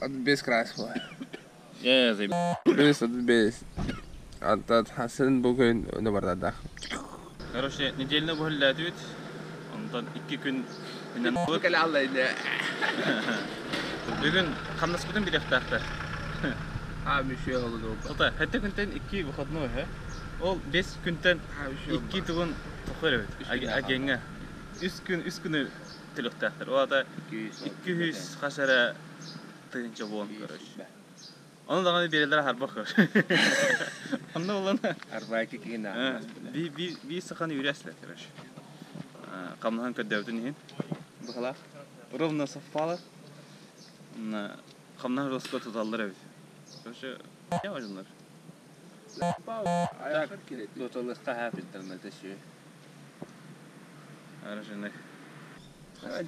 Без красного. Э, заеб. Плюс без. Антон Хасан бүгүн набардадах. Короче, неделяны быһыллаатыбыт. Онтон 2 күн иннан Кэлэ аллайда. Бүгүн хамнаспытын билиэхтээхтэр. А, мүшө олуду. Ота, хэттэ күнтэн 2 выходной, хэ? Ол 5 күнтэн 2 тугун тохор эбит. Агеҥҥа. 3 күн, 3 күнү төлүөхтээхтэр. Ол ата 200 хас эрэ тыһыынча буолан, короче. Ону даҕаны биэрэллэрэ харбах көр. Онно булан Арбайки кигин би саханы үүрээслэр, короче. Хамнаһан көрдөөбүтүн иһин. Быһалаах. Ровно совпало. Хамнаһ роско туталлар эбит. Короче, не важно. Так, тоталыхха хаап интернете сүү. Арашыны.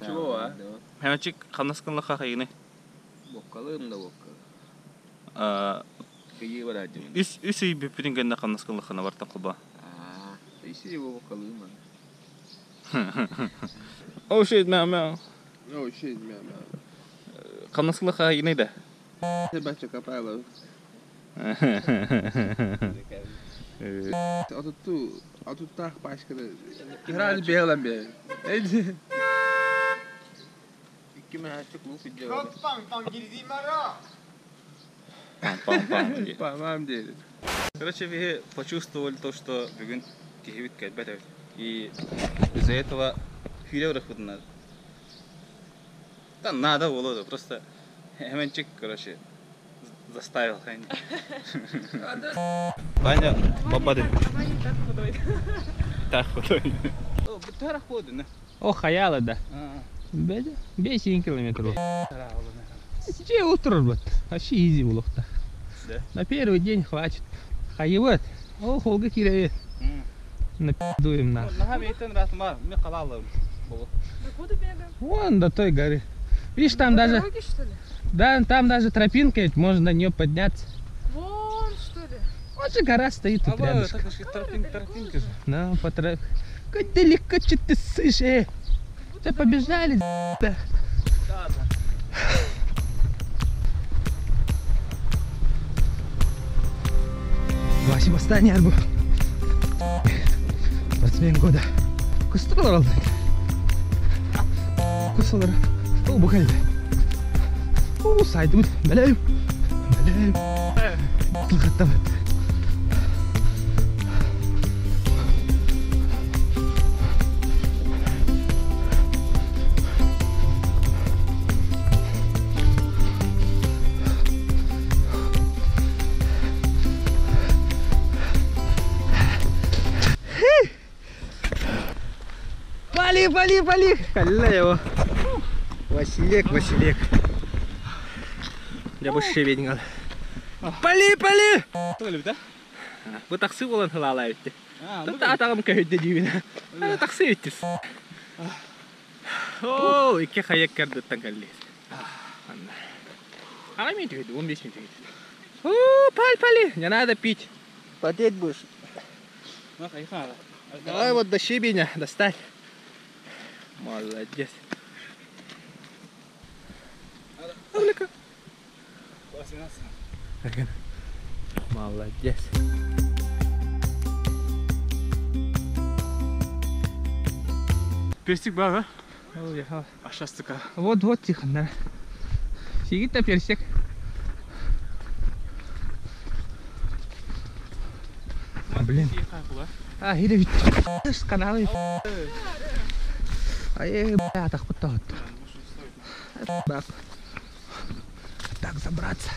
Чего, а? Хэмэчик хамнаскынлаха хайыны. Боккалым да бокка. Кыйы бараадьым. Үс ый бүппүтүн кэннэ хамнаскынлахына бартан кулба. Аа, isi боккалым. Oh shit, meow meow. Oh shit, meow meow. Хамнаскынлаха хайыны да. Бача капайлов. Отутту, отуттаах пачканы. Играли белым бе. Икки мәһәччик лук идея. Пам-пам. Пам диэри. Короче, вы почувствовали то, что бүгүн киһибит кэлбэт эбит. И из-за этого хүйре надо. Да надо было, просто Хэмэнчик, короче, заставил. Ваня, бабады. Так худой. О, хаяла да. 5 километров. Сейчас утро вот. Вообще изи улохта. На первый день хватит. Хаеват. О, холга киревет. Напи***дуем на. Докуда бегаем? Вон до той горы. Видишь, там По даже... дороге, что ли? Да, там даже тропинка ведь, можно на нее подняться. Вон, что ли? Вот же гора стоит тут рядышком. Тропинка же. Ну, по троп... Как далеко что ты ссышь, эй? Все, побежали, да. Вася, восстание арбу. Спортсмен года. Кусталар алды. Кусталар. О, бухали. О, сайдут. Белем. Белем. Тылхаттам. Пали, пали, пали! Халя его. Василек, Василек. Я больше видел. Пали, пали! да? Бу таксы болан хылаалаа үтте. Тут атағым көһүдде дибин. Таксы үтте. О, икки хаяк кәрдіттен кәлли. Ага, минут 15 минут. О, паль, пали, не надо пить. Потеть будешь. Давай вот до щебеня достать. Молодец. Молодец. Персик бар, а? Уехал. Ашастыка. Вот, вот, тихо, да. Сидит-то персик. Блин. А, или ведь с каналы. Ай, бля, так вот так. Так забраться.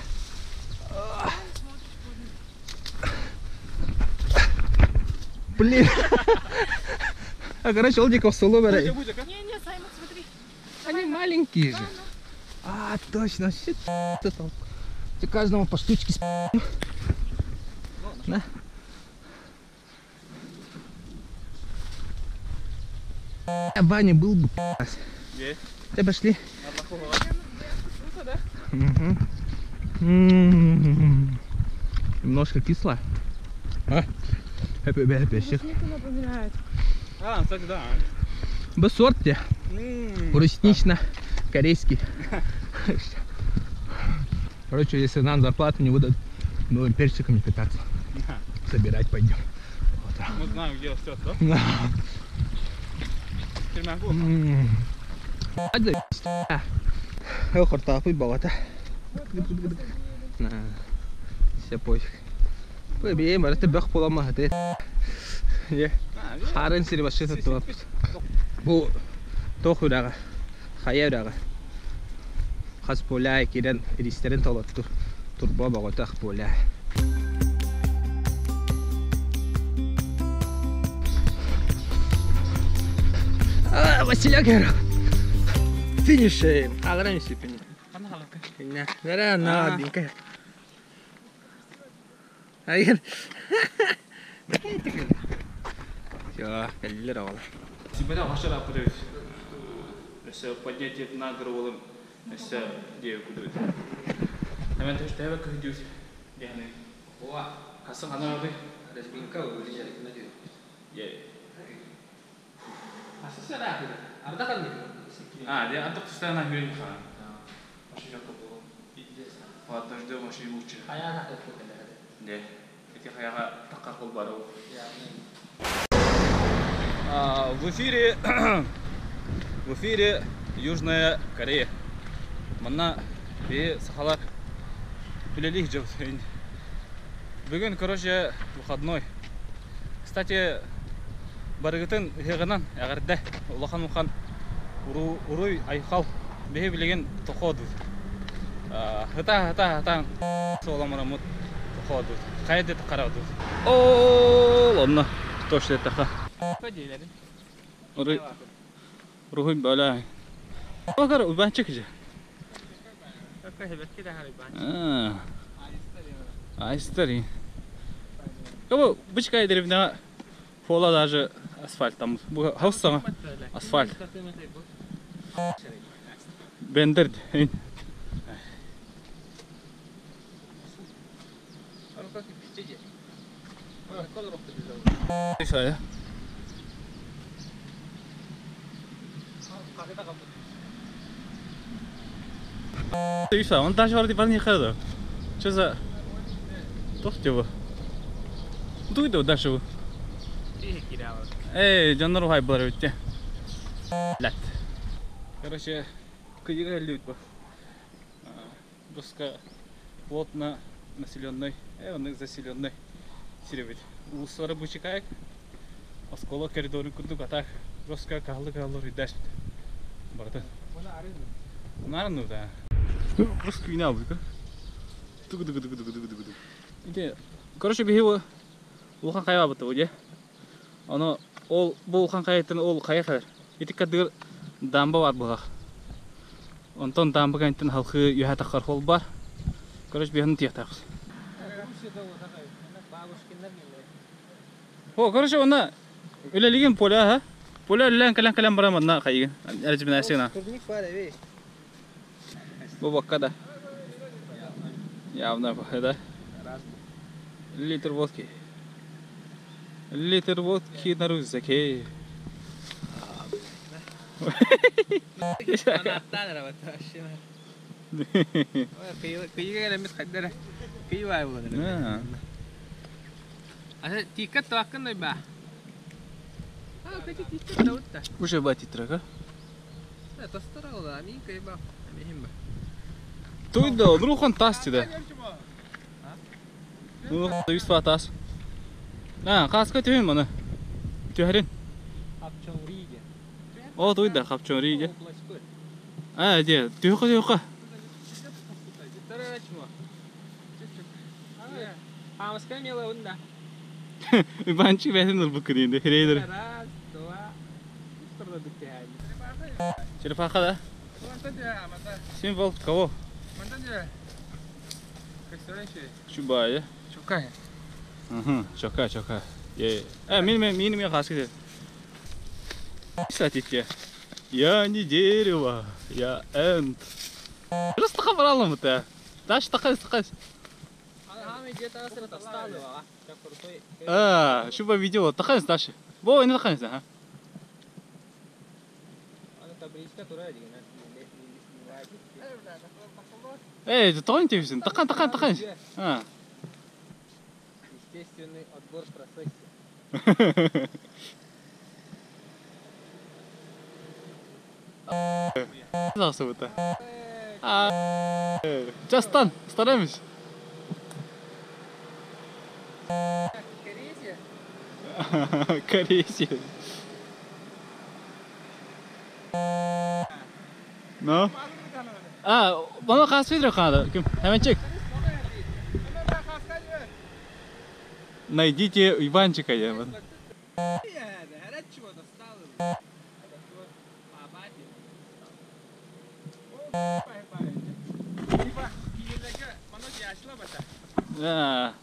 Блин. А, короче, Олдиков соло Не, не, Саймон, смотри. Они маленькие же. А, точно. Ты каждому по штучке с. На. Ваня был бы. Все, пошли. Угу. Немножко кисло. А? Напоминает. А, кстати, да. Б сорт те. Бруснично-корейский. Короче, если нам зарплату не выдадут, будем персиками питаться. Собирать пойдем. Вот. Мы знаем, где растет, да? Да. Термяку. Картофель болото. Все пофиг. Бей, это бэх полома, это. Харын сири башты топ. Бу тохурага. Хаярага. Хас поля кирен ристерин толоттур. Турбо боготах поля. А, Василяк. Финишем. Аграм сипини. На, на, бинка. Айгер. Все, каллировала. Тебя ваша апрель. Если поднятие на гору, если девку дают. Наверное, ты что я как идёт? Где она? О, Хасан, она воды. Разбинка выезжали на день. Я. А что это? Арда А, я антох постоянно говорю. Машина было. Ладно, ждем машину лучше. А я на это. Не. Эти хаяга такар бару. В эфире Южная Корея. Манна бе сахалар билелих жыл. Бүгін, короче, выходной. Кстати, барыгытын хыгынан әгәрдә улахан ухан уруй айхал бе билеген тоходу. Хыта хыта хыта соламарамут тоходу. Кайда караду. О, ладно, точно это ха. Уруй Рухи бала. Bakar uban çıkıcı. А. Айстари. Кого бычка деревня пола даже асфальт там. Бу хавса асфальт. Бендер. Он даже вроде не ходил. Что за... Тохтево. Дуйду дальше. Эй, Джаннару хай барыте. Лет. Короче, кыйга люди. Доска плотно населенный, он заселенный. Сиребит. Улусары бучикаек. Осколок коридоры курдук атак. Доска кахлы-кахлы рыдаш. Барда. Нарну да. Просто хуйня будет, тук-тук-тук-тук-тук-тук. Короче, бихи улхан кайба бутты уде. Аны ол бу улхан кайттан ол кая кадar. Ити кадыр дамба бар буга. Онтон дамба кайттан халкы юха такар хол бар. Короче, бихин тияктабыз. О, короче, она үлелеген поля, ха? Поля үлелен калан-калан барамадна кайгын. Әрҗибин әсена. Бу бакка да. Явно, да? Литр водки. Литр водки на рюкзаке. Уже батит, Туйда, друхан тас тиде. Ну, висва тас. А, каска түйін маны. Түйерин. О, туйда, хапчон риге. А, де, түйқы, түйқы. Банчик бәтін ұрбы күнінде, херейдір. Черепаха, да? Символ кого? Чубая. Чукай. Угу, чока, чока. Е. А, мин хаски. Кстати, я не дерево, я энт. Просто хабаралым-то. Дальше такая, такая. А, шуба видео, такая дальше. Во, не такая, ха. Эй, тоҕо интебисин? Такан, такан, такан. А. Естественный отбор в процессе. Засыбыта. Частан, стараемся. Корейся? Корейся. No? А, bana kasvidir kanada. Kim? Hemen çık. Найдите Иванчика я.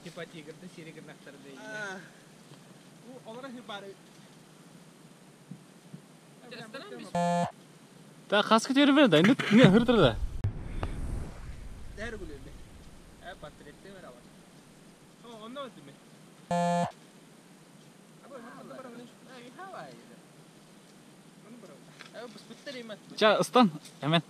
Типа тигрды сиригин ахтарды. Та хаска тербе да, не не хыртыр да. Ча, ыстан, hemen.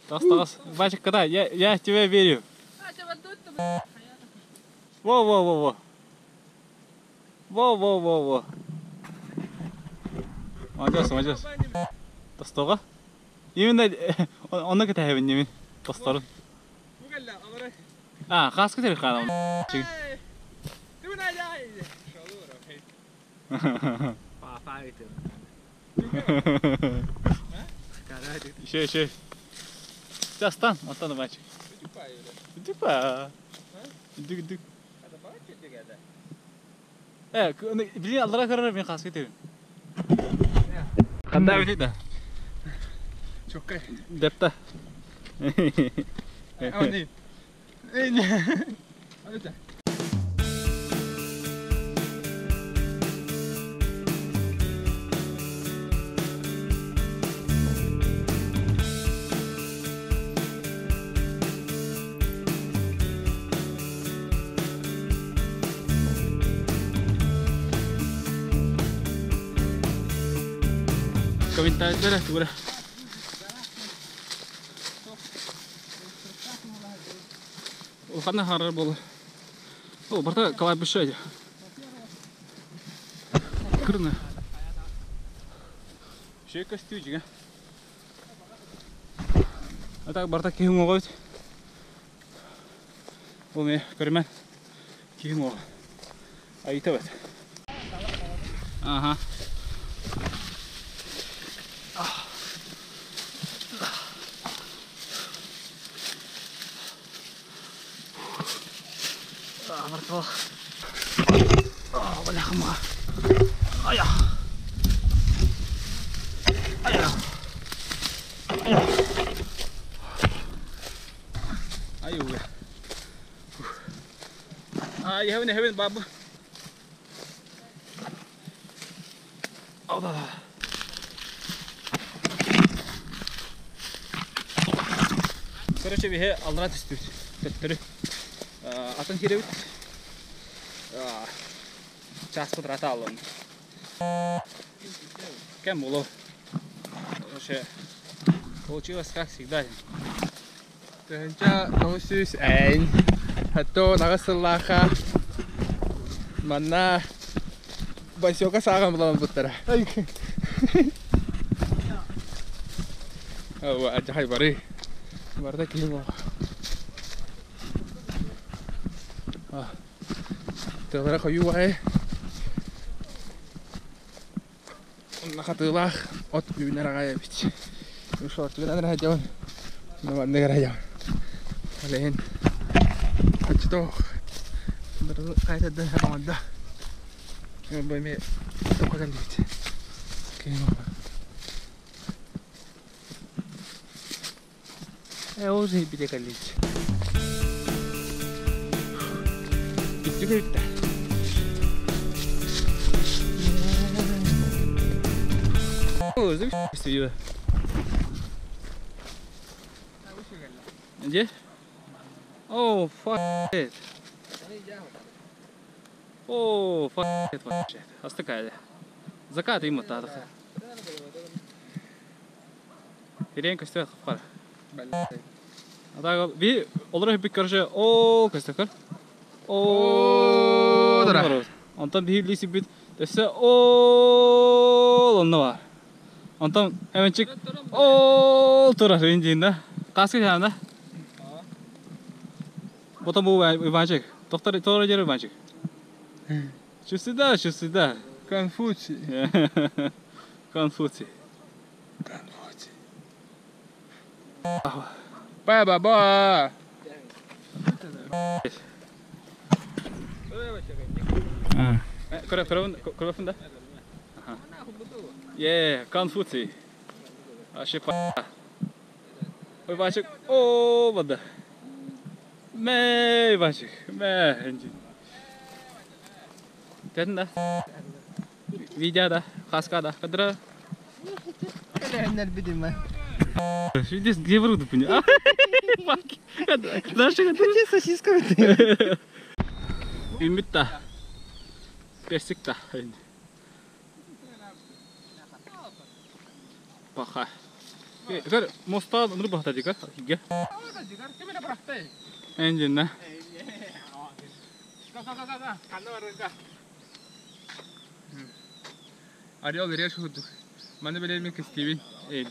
Тас, тас. Бачик, когда я в тебя верю. Во, во, во, во. Во, во, во, во. Молодец, молодец. Тастога. Именно он кете немен. Тасторун. А, хаска тебе хана. Еще, еще. Частан, отан бачик. Дипа. Дик дик. Э, блин, аллара көрөр мен хаска тебе. Кандай бит да? Чоккай. Депта. А, не. Не. Комментарий тура. Улхана харар болу. О, барта калай бишеди. Кырны. Шей костюмчик, а? А так барта кихин огойт. Ол ме көрмен. Кихин ог. Айта бет. Ага. А, я не бабу. Короче, бихе алдыра түстүбүт. Төттөрү. Атын киребит. Час квадрата алын. Кем було? Короче, получилось как всегда. Тыһынча тоҕус әйн. Хатто нағасыллаха. Манна Басёка саған буламан буттара. Ау, ажахай бары. Барда киһи буо. Тылара хою бай. Онна хатылах от үүнэр агай бит. Ушо түгэн ара жаун. Нама нэгэр жаун. Ален. Ачто. Бары кайтадан хабамда. Бэме токаган бит. Киһи Э, уже бите каллич. Бүттүк. О, видео. Где? Oh, fuck it. Oh, fuck it вообще. Астыкая. Закат им тадах. Хирен көстө хапкар. Ата би олор бик короче о көстө көр. О дара. Онтон биһи лиси бит өссө ол онно бар. Онтон эменчик ол турар индин да. Каска жана. Потом бу Иванчик. Доктор тора жер Иванчик. Чувствуй да, чувствуй да. Конфуций. Конфуций. Конфуций. Ба-ба-ба! Көрөфүн да? Е, Конфуций. Аше па. Иванчик, о, вода. Мэ, Иванчик, мэ. Тәтін да? Видео да, хаска да, кадра. Здесь где врут, понял? Знаешь, Где сосиска? Үміт та. Персик та. Паха. Көр, моста нұр бахта дикар. Хиге. Энжин на. Орел режь худу. Маны билеме кестиби. Эй.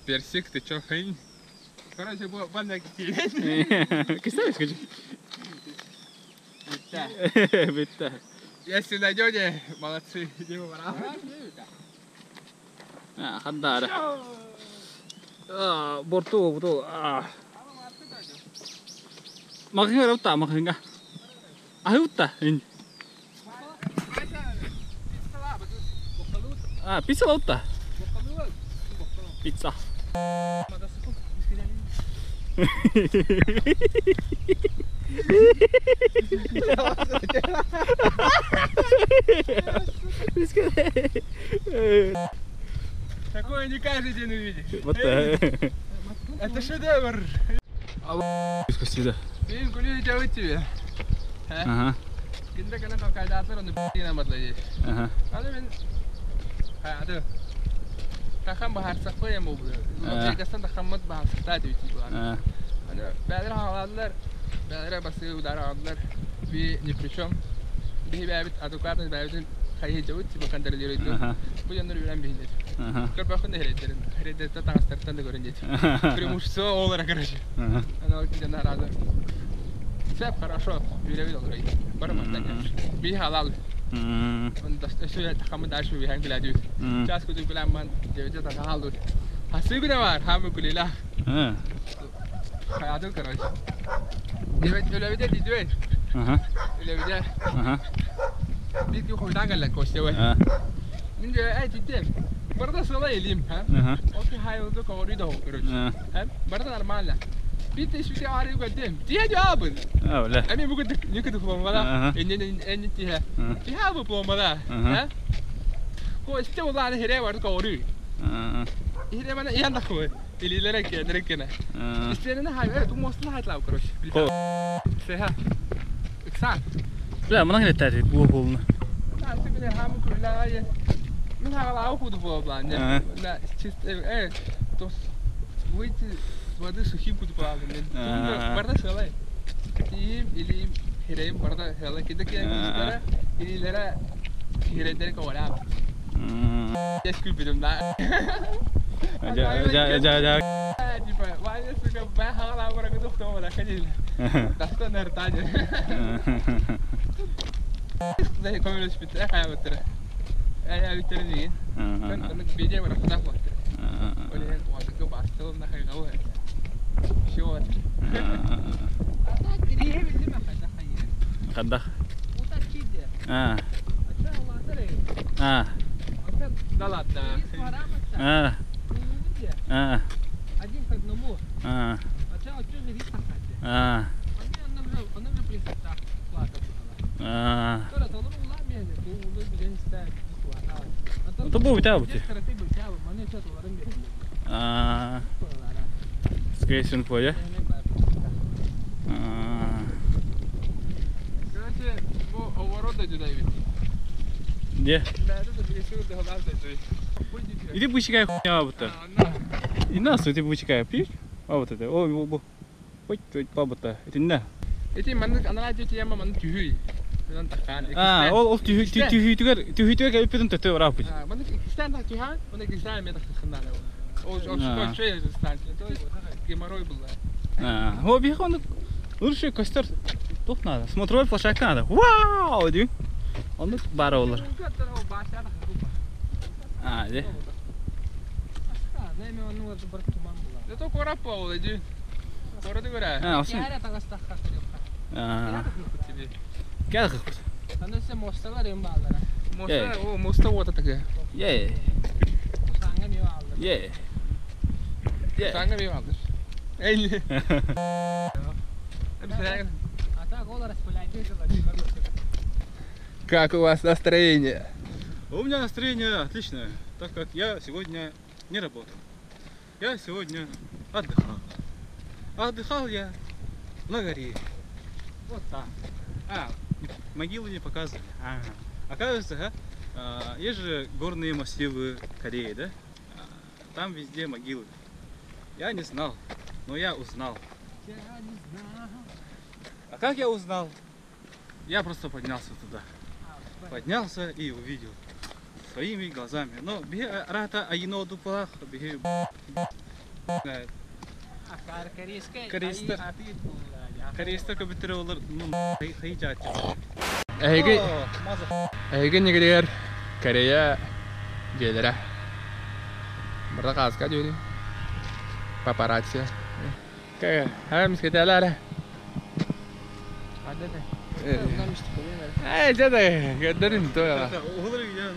Персик, ты чё, хрень? Короче, банна кестиби. Кестебе скажи. Битта. Если найдете, молодцы. Дима, браво. А, хандара. А, борту, борту. А. Махинга раута, махинга. Аюта. А, пицца лаута. Пицца. Такое не каждый день увидишь. Вот так. Это шедевр. Спасибо. Блин, кули делать тебе. Ага. Кинде кана какая-то он на матле здесь. Ага. Аны мен хаяды. Тахан бахарсақ ем ол. Гастан тахаммат бахарсақта деп өйтіп А. Аны бәлер халадылар. Бәлер басы удар алдылар. Би ни при чем. Би бәбит адвокат бәбит хайы жабыт типа контролирует. Ага. Бу жаннар үлән бихилер. Ага. Көр бахын да хереттерин. Хереттер таңастартан да көрін дейді. Преимущество олара, короче. Ага. Ана ол жаннар разы. Все хорошо. Билебит олар. Бармастан. Би халал. Он өсө тахамы дальше биһэн күләдүт. Час күтү күләмман дебете тахалдут. Хасы күнә бар, хамы күлелә. А. Хаядыл короче. Дебет үләбидә дидү. Ага. Үләбидә Ага. бит ки хуйдан галла костеwe. А. Мин де ай дидем. Барда сала элим, ха? Ага. Окей, хайлды коридор короче. А. Ха? Барда нормально. Бит ишбите ари гадем. Тия жабын. А, бля. Ами бүгүн нике пломбала. Ага. Энне энне тия. А. Тия бу пломбала. Ага. Ха? Косте улан хере бар коридор. А. Хере мана янда кой. Илилere кенere кене. А. Истерine hayır, bu mostun haytlav короче. Ко. Сеха. Иксан. Бля, мына кенеттер бу болуну. Насы биле хамы күлә. Мин хагала худу бу блан. Ага. На чисто то выйти с воды сухим буду плавать. Ага. Барда шалай. Тим или херем барда хала киде ке Ага. илилere хередere ковала. Я скупидum да. Ja, ja, ja, ja. Типа, Ваня, сука, бә хагала барак доктор ходили. Дастан артаня. Да, коммерс бит, хая битер. Ая битер ни. Көн видео барак да вот. Оле, вот бастыл на хайгау. Шо. Кандах. А. А. Да ладно. А. А. Один к одному. А. А что же вид А. Она же принцесса. А. Τώρα το λόγο λάμια είναι που δεν πηγαίνει στα То бу битә бу. Карате бу тя, маны чат оларын берилер. А. Скрещен поле. Короче, бу огород дойдута эбит. Где? Иди бычкай хуйня бута. И нас иди бычкай пи. А вот это. О, бу. Ой, ой, бабата. Это не. Ити маннык анараа дьиэ тиэмэ маннык түһүй. Онон таххан. А, ол ол түһүй түһүйтүгэр түһүйтүгэр кэлбитин төтө ырааппыт. Маннык иккистээн так түһээн, уонна иккистээн эмиэ таххыннаана. Ол ол чөй станция. Геморрой булла. А, о, биһиэхэ оннук лучше костер туох надо. Смотровой площадка надо. Вау, дии. Оннук баара олар. А, де. Зато куорат буолла дии. Куораты көрө. А, осын. А. Кэл хыппыт. Аны се мосталар им бааллара. Моста, о, моста уота такая. Е. Саңа ми бааллар. Е. Е. Саңа ми бааллар. Эй. А так ол распыляйте. Как у вас настроение? У меня настроение отличное, так как я сегодня не работал. Я сегодня отдыхал. Отдыхал я на горе. Вот там. А, могилу не показывали. Ага. Оказывается, а, есть же горные массивы Кореи, да? А, там везде могилы. Я не знал, но я узнал. Я не знал. А как я узнал? Я просто поднялся туда. Поднялся и увидел своими глазами. Но биһи арата айно дупалах биһи Корейская. Корейстер. Корейстер көбүттере олар ну хай жаачы. Эһиги эһиги нигерер Корея дьиэлэрэ. Барда кааска дьүри. Папарацци. Кэ, хэм скетелere. Э, дьэ, көрдөрүн то. Олар я.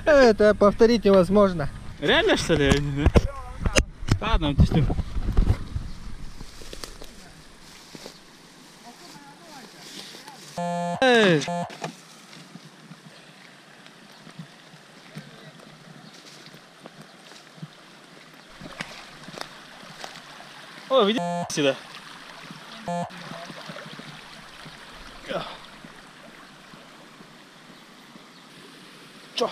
Это повторить невозможно. Реально что ли? Ладно, ты Эй! О, иди сюда. Чё?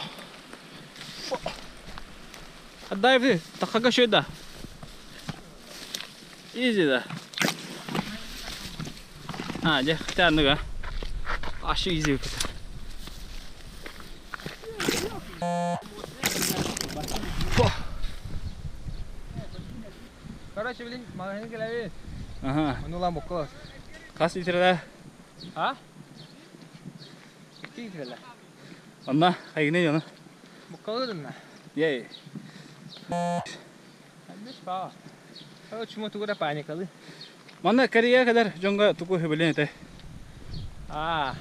Отдай ты, тахага сюда. Иди да. А, дьэ, хотя ну Ашы изи Короче, блин, магазин кэлэбит. Ага. Ону ылан бокколос. Хас литрada? А? 2 литрелэ. Онно хайгыны дьону. Бокколодунна. Ей. Беш па. Короче, мы тугура паникалы. Манна Корея кэлэр дьоҥҥо тугу сүбэлиэҥ этэй. А.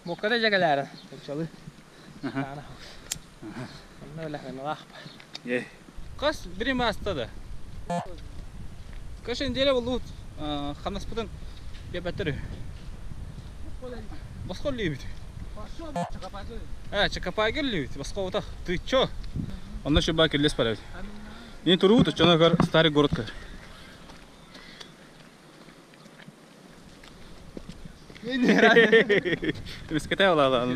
Боккада жагалара. Тупчалы. Ага. Онно үлэхэн лахпа. Ей. Хас время ааста да. Кашын деле болу хамнаспытын бебеттер. Босхо лейбит. А, чакапагер лейбит. Босхо вот Ты чё? Он еще бакер лес паравит. Не туру, то чё старый город. Бискете ола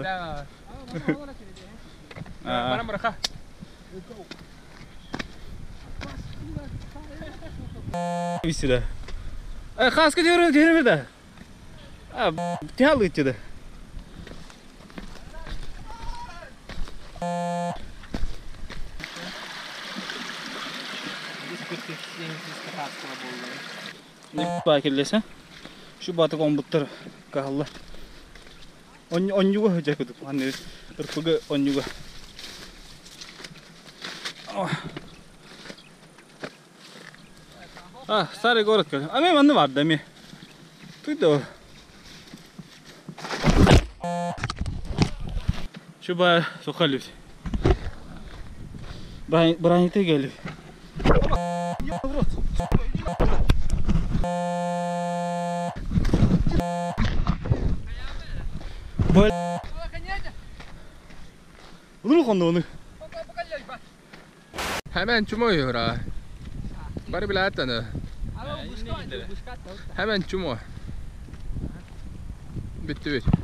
Барам браха. Сюда. Хаска деру деру да. А, тялы да. Не бакерлесе. Şu батык омбуттар кахалла. Онньуга хөжә көтүп. Аны ырпыгы онньуга. А, старый город. А мен манны бар да ми. Тут да. Şu ба сохалып. Браниты келип. В рот. Bunu хоннону. Hemen чмо юра. Бары билэттэн. Hemen чмо. Бүттүбүт.